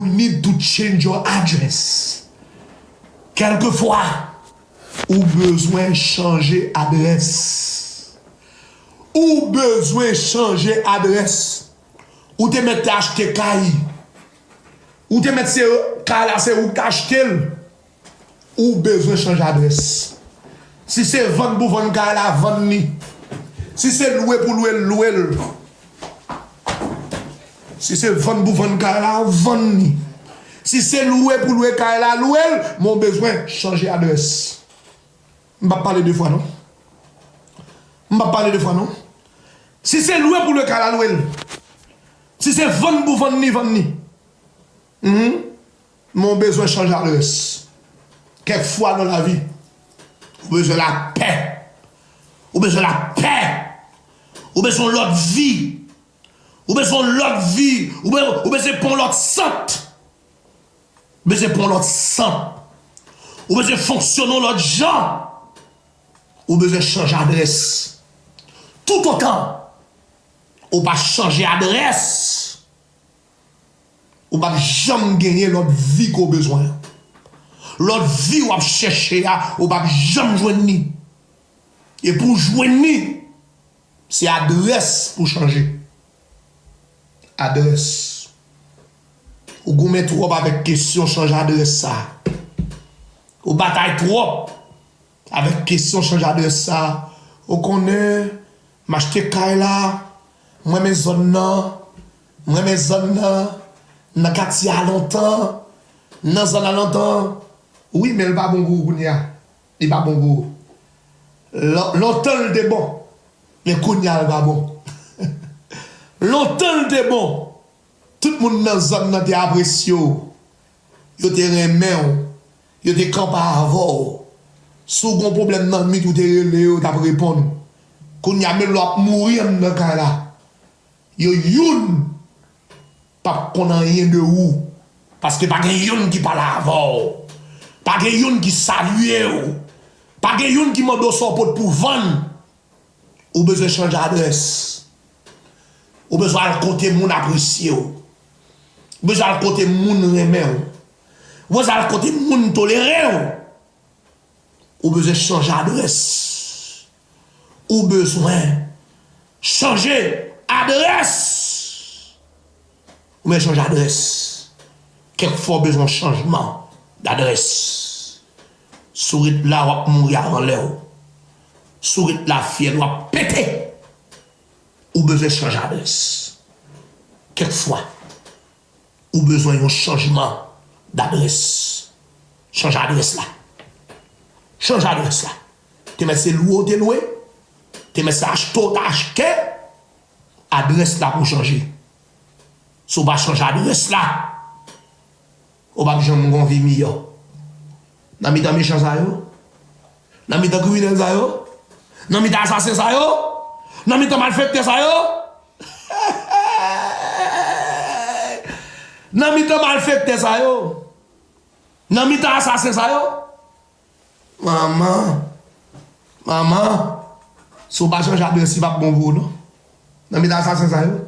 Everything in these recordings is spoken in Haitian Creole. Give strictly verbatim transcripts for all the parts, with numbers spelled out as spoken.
need to change your address. Kèlkefwa ou bezwen chanje adrès. Ou bezwen chanje adrès. Ou te mèt te achte kay. Ou te mèt se kay la se ou k te achte l. Ou bezwen chanje adrès. Si se vann pou vann kay la, vann li. Si se lwe pou lwe l, lwe l. Si se vann pou vann kay la, vann li. Si se lwe pou lwe kay la, lwe l. Men w bezwen chanje adrès. M p ap pale de fwa non. M p ap pale de fwa non. Si se lwe pou lwe kay la, lwe l. Si se vann pou vann li, vann li. Mhm. Men w bezwen chanje adrès. Kèk fwa nan lavi, ou bezwen lapè. Ou bezwen lapè. Ou bezwen yon lòt vi. Ou bezwen yon lòt vi. Ou be-, ou bezwen pran yon lòt sant. Ou bezwen pran yon lòt sant. Ou bezwen fonksyone yon lòt jan. Ou bezwen chanje adrès. Toutotan ou pa chanje adrès, ou p ap janm genyen lòt vi ke w bezwen an. Lòt vi w ap chèche a, ou p ap janm jwenn li. E pou w jwenn li, se adrès pou w chanje. Adrès. Ou goumen twòp avèk kesyon chanje adrès sa. Ou batay twòp avèk kesyon chanje adrès sa. Ou konnen, m achte kay la, m renmen zòn nan, m renmen zòn nan, nan katye a lontan, nan zòn nan lontan. Wi, men l pa bon pou ou kounye a. Li pa bon pou ou. Lon-, lontan l te bon, men kounye a l pa bon. Lontan l te bon. Tout moun nan zòn nan te apresye w. Yo te renmen w. Yo te kanpe avè w. Si w gen yon pwoblèm nan nwit, ou te rele yo, yo t ap reponn. Kounye a, menm lè w ap mouri anndan kay la, yo youn p ap konn anyen de ou. Paske pa gen youn ki pale avè w. Pa gen youn ki salye w. Pa gen youn ki mande w sa w pot pou vann. Ou bezwen chanje adrès. Ou bezwen al kote moun apresye w. Ou bezwen al kote moun renmen w. Ou bezwen al kote moun tolere w. Ou bezwen chanje adrès. Ou bezwen chanje adrès. Ou bezwen chanje adrès. Kèk fwa w bezwen yon chanjman dadrès. Si w ret la, w ap mouri avan lè w. Si w ret la, fyèl w ap pete. Ou bezwen chanje adrès. Kèk fwa, ou bezwen yon chanjman dadrès. Chanje adrès la. Chanje adrès la. Te mèt se lwe w te lwe. Te mèt se achte w t achte. Adrès la pou chanje. Si w pa chanje adrès la, ou p ap janm gen yon vi miyò. Nan mitan mechan sa yo, nan mitan kriminèl sa yo, nan mitan asasen sa yo, nan mitan malfektè sa yo, nan mitan malfektè sa yo, nan mitan asasen sa yo, Manman, manman, si w pa chanje adrès, li p ap bon pou ou non. Nan mitan asasen sa yo,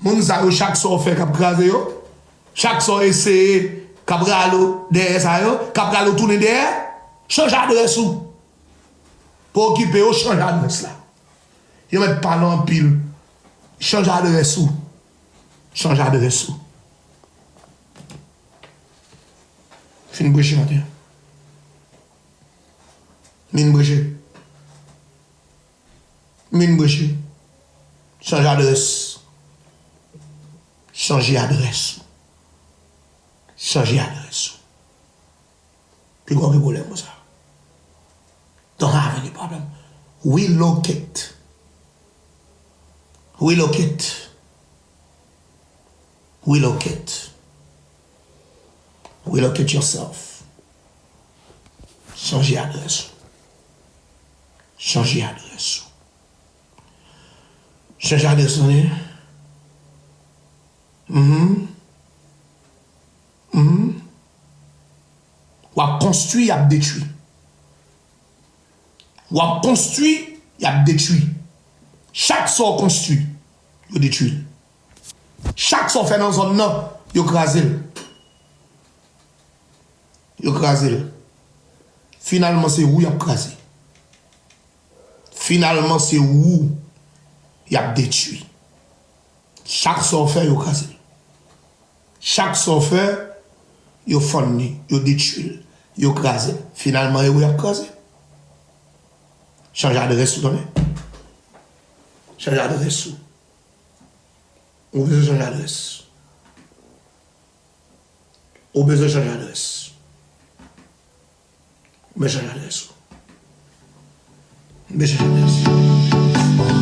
moun sa yo, chak sa w fè k ap kraze yo, chak sa w eseye k ap rale w dèyè sa yo, k ap rale w tounen dèyè, chanje adrès ou. Pa okipe yo, chanje adrès la. Yo mèt pale anpil. Chanje adrès ou. Chanje adrès ou. Fin preche maten an. Min preche. Min preche. Chanje adrès. Chanje adrès. Chanje adrès. Pi gwo ki pwoblèm pou sa. Don't have any problem. Relocate. Relocate. Relocate. Relocate yourself. Chanje adrès ou. Chanje adrès ou. Chanje adrès ou, wi. Mhm. Mhm. W ap konstwi, y ap detwi. W ap konstwi, y ap detwi. Chak sa w konstwi, yo detwi l. Chak sa w fè nan zòn nan, yo kraze l. Yo kraze l. Finalman, se ou y ap kraze. Finalman, se ou y ap detwi. Chak sa w fè, yo kraze l. Chak sa w fè, yo fann li, yo detwi l, yo kraze l. Finalman, e ou y ap kraze. Chanje adrès ou, tande. Chanje adrès ou. Ou bezwen chanje adrès. Ou bezwen chanje adrès. Ou bezwen chanje adrès ou. Ou bezwen chanje adrès.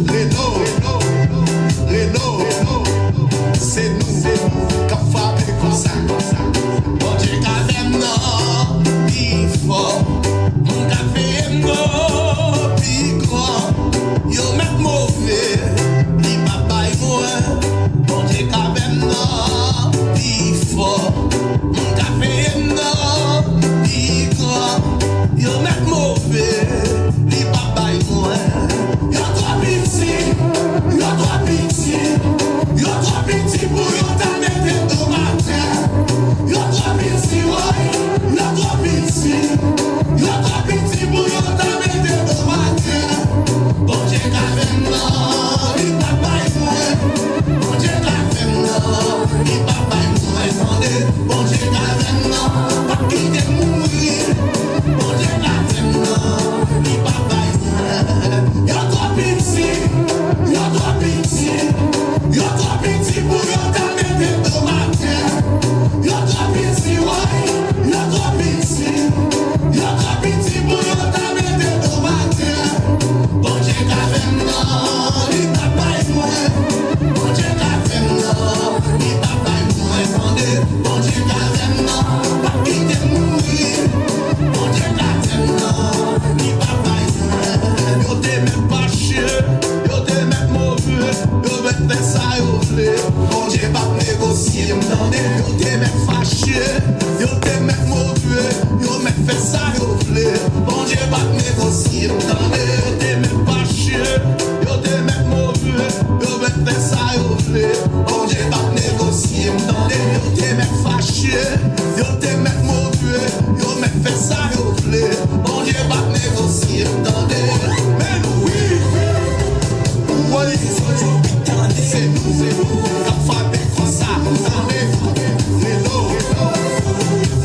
Reno, Reno, Reno, se nou k ap frape konsa. Bondye ka fè m nan pi fò. Moun ka fè m nan pi gran. Yo mèt move, li pa bay mwen. Bondye ka fè m nan pi fò. Moun ka fè m nan pi gran. Yo mèt move, li pa bay mwen. Yo twò piti, yo twò piti, yo twò piti pou yo ta mete do m atè. Yo twò piti, woy, yo twò piti, yo twò piti pou yo ta mete do m atè. Bondye ka fè m nan, li pa bay mwen. Bondye ka fè m nan, li pa bay mwen. Tande, Bondye ka fè m nan, p ap kite m mouri. Bondye ka fè m nan, li pa bay mwen. Yo twò piti, yo twò piti, yo twò piti pou yo ta mete do m atè. Yo twò piti, woy, yo twò piti, yo twò piti pou yo ta mete do m atè. Bondye ka fè m nan, li pa bay mwen. Bondye ka fè m nan, li pa bay mwen. Tande, Bondye ka fè m nan, p ap kite m mouri. Bondye ka fè m nan, li pa bay mwen. Yo te mèt fache, yo te mèt move, yo mèt fè sa yo vle. Bondye p ap negosye m, tande. Yo te mèt fache, yo te mèt move, yo mèt fè sa yo vle. Bondye p ap negosye m, tande. Yo te mèt fache, yo te mèt move, yo mèt fè sa yo vle. Bondye p ap negosye m, tande. Yo te mèt fache, yo te mèt move, yo mèt fè sa yo vle. Bondye p ap negosye m, tande. Men wi, wi. Woy, se nou, se nou k ap frape konsa. Tande, Reno,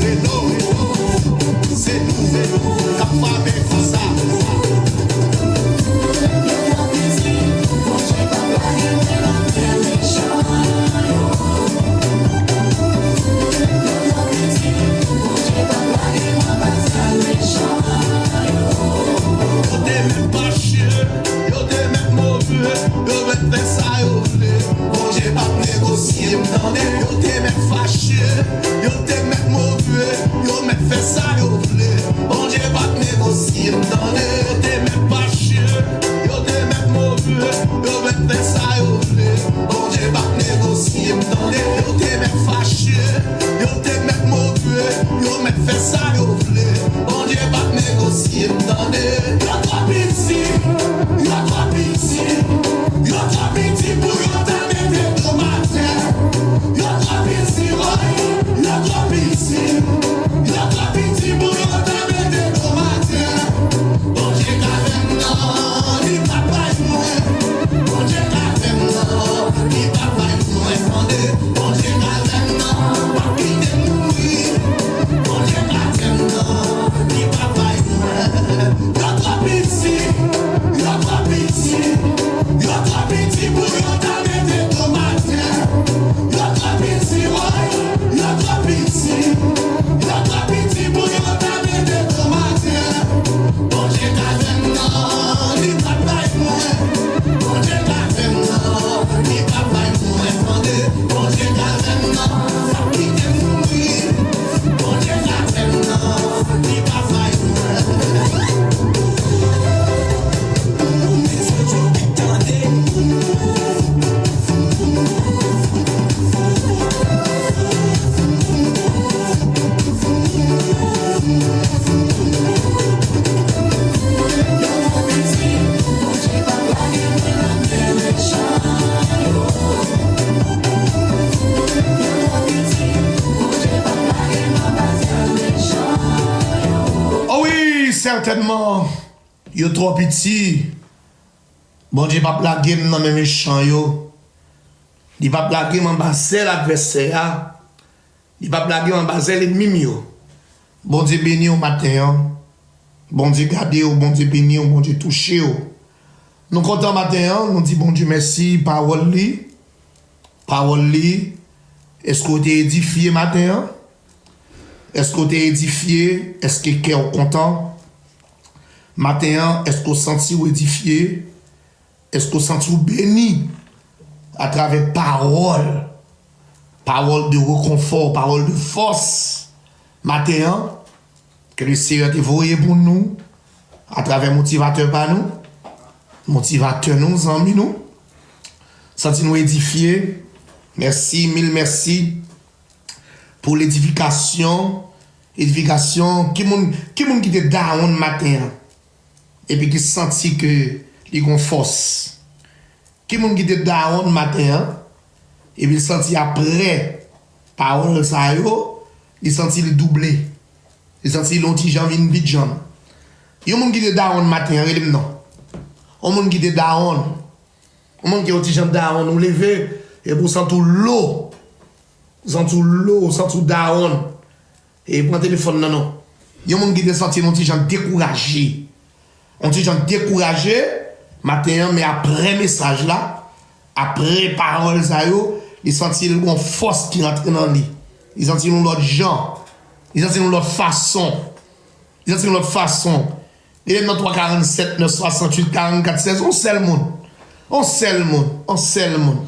Reno, se nou k ap frape konsa. Yo te mèt fache, yo te mèt move, yo mèt fè sa yo vle. Bondye p ap negosye m, tande. Yo te mèt fache, yo te mèt move, yo mèt fè sa yo vle. Bondye p ap negosye m, tande. Yo te mèt fache, yo te mèt move, yo mèt fè sa yo vle. Bondye p ap negosye m, tande. Yo te mèt fache, yo te mèt move, yo mèt fè sa yo vle. Bondye p ap negosye m, tande. Yo twò piti, yo twò piti, yo twò piti pou yo ta mete do m atè. Yo twò piti, woy, yo twò piti, yo twò piti pou yo ta mete do m atè. Bondye ka fè m nan, li pa bay mwen. Bondye ka fè m nan, li pa bay mwen. Tande, Bondye ka fè m nan, p ap kite m mouri. Bondye ka fè m nan, li pa bay mwen. Yo twò piti, yo twò piti, yo twò piti pou yo ta mete do m atè. Yo twò piti, woy, yo twò piti, yo twò piti pou yo ta mete do m atè. Bondye ka fè m nan, li pa bay mwen. Bondye ka fè m nan, li pa bay mwen. Tande, Bondye ka fè m nan, p ap kite m mouri. Bondye ka fè m nan, li pa bay mwen. Tande. Sètènman, yo twò piti. Bondye p ap lage m nan men mechan yo. Li p ap lage m anba zèl advèsè a. Li p ap lage m anba zèl ènmi m yo. Bondye beni w maten an. Bondye gade w, Bondye beni w, Bondye touche w. Nou kontan maten an, nou di Bondye mèsi, pawòl li, pawòl li. Èske w te edifye maten an? Èske w te edifye? Èske kè w kontan? Maten an, èske w santi w edifye? Èske w santi w beni atravè pawòl? Pawòl de rekonfò, pawòl de fòs. Maten an, ke Lesenyè te voye pou nou, atravè motivatè pa nou, motivatè nou, zanmi nou. Santi nou edifye. Mèsi, mil mèsi pou ledifikasyon. Edifikasyon. Ki moun, ki moun ki te dawonn maten an? Epi ki santi ke li gon fòs. Ki moun ki te dawonn maten an? Epi l santi aprè pawòl sa yo, li santi l double. Li santi l yon ti jan vin pi djanm. Yon moun ki te dawonn maten an, rele m non. Yon moun ki te dawonn. Yon moun ki yon ti jan dawonn, ou leve, epi w santi w lo. Ou santi w lo, ou santi w dawonn. E pran telefòn nan non. Yon moun ki te santi l yon ti jan dekouraje. Yon ti jan dekouraje maten an, men aprè mesaj la, aprè pawòl sa yo, li santi l gon fòs ki rantre nan li. Li santi l yon lòt jan. Li santi l yon lòt fason. Li santi l yon lòt fason. Rele m nan twa karannsèt nèf swasantuit karannkat sèz. Yon sèl moun. Yon sèl moun. Yon sèl moun.